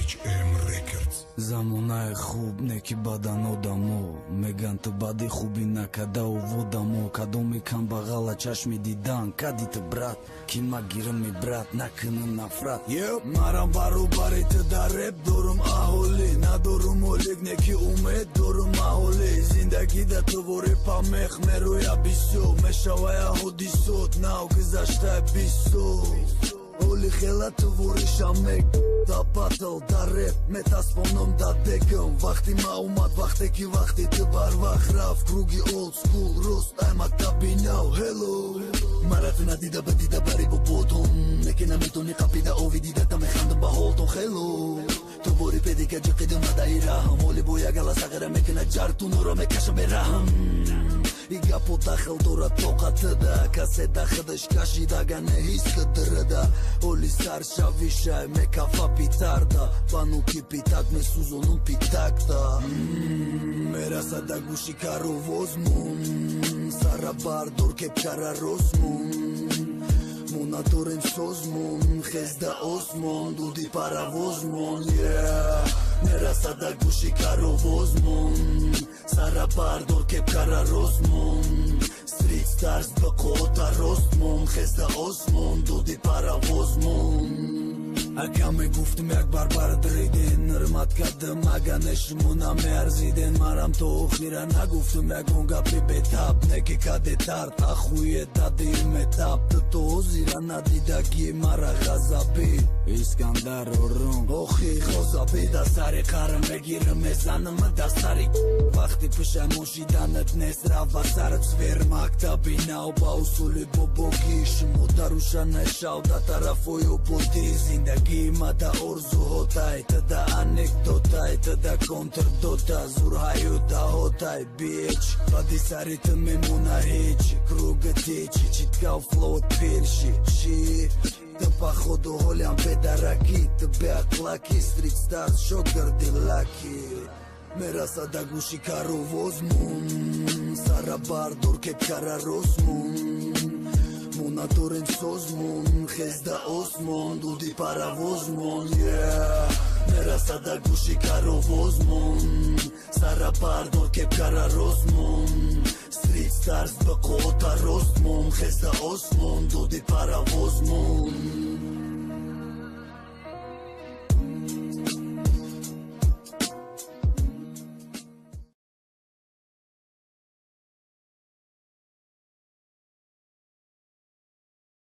HM Records. Замонаи хуб не ки бадан одамо меган, ту бади хуби накадау водамо. Кадоми камбағала чашми дидан кади ту, брат, ки ма гирами, брат, накунам нафрат. Марам баробари ту дар реп дорум аҳолӣ, надорум молик, не ки умед дорум аҳолӣ. Зиндагида тувори памех мероя бисёр, мешавая ҳодисот нав гузаштаи 20 сол. Оли хела туворишамек да батл, да реп метаспонам да декам. Вақти ма омад, вақте ки вақти ту барвақт рафт. Круги old school рост ай мактаби нав. Hello, мара ту надида ба дида бари бо ботон, неки наметони қапида ови дидата, механдам ба ҳолтон хело. Тувори педика ҷиқидам надаи раҳм, оли бо ягала сағира мекуна ҷартунуро мекашам бераҳм. И гапо дахл дорад тоқатыда, касе дахидаш кашидага не ҳис кидирыда. Оли саршавишай мекафа питарда, бануки питак месӯзонум питакта. Мерасада гӯши каровозмон, сара бардор, кепкара росмон. Мо надорем созмон, хезда осмон, дуди паровозмон. Мерасада гӯши каровозмон, сара бардор, кепкара росмон. Street Stars ба қуввата ростмон, хезда осмон, дуди паровозмон. Ака, мегуфтум, як барбар дриден, ҳурмат кардам, ага не шумо намеарзиден. Марам то охира нагуфтум ягон гапи бетаб, неки каде тард ахуе дади метаб. Ту то ҳозира надидагӣ мара ғазабӣ. Искандар орум охи ғозабӣ, да сари қарм мегирам, мезанам да сари. Вақти пушаймон шиданат нест, рав ба сарат свер. Мактаби нав ба усули бобогӣ, шумо даруша нашав да тарафои ободӣ. Зиндагии ма да орзуҳотай, ту да анекдотай, ту да контрдота, зурҳаю даҳотай. Бич бади сари ту мемона ҳеч. Круга течи читкав флот перши ши. Ту походу ҳолиам бедаракӣ, ту беақлаки. Street Stars шогирди лаки. Мерасада гӯши каровозмон, сара бардор, кепкара росмон. Мо надорем созмон, хезда осмон, дуди паровозмон. Мерасада гӯши каровозмон, сара бардор, кепкара росмон. Street Stars ба қуввата ростмон, хезда осмон, дуди паровозмон.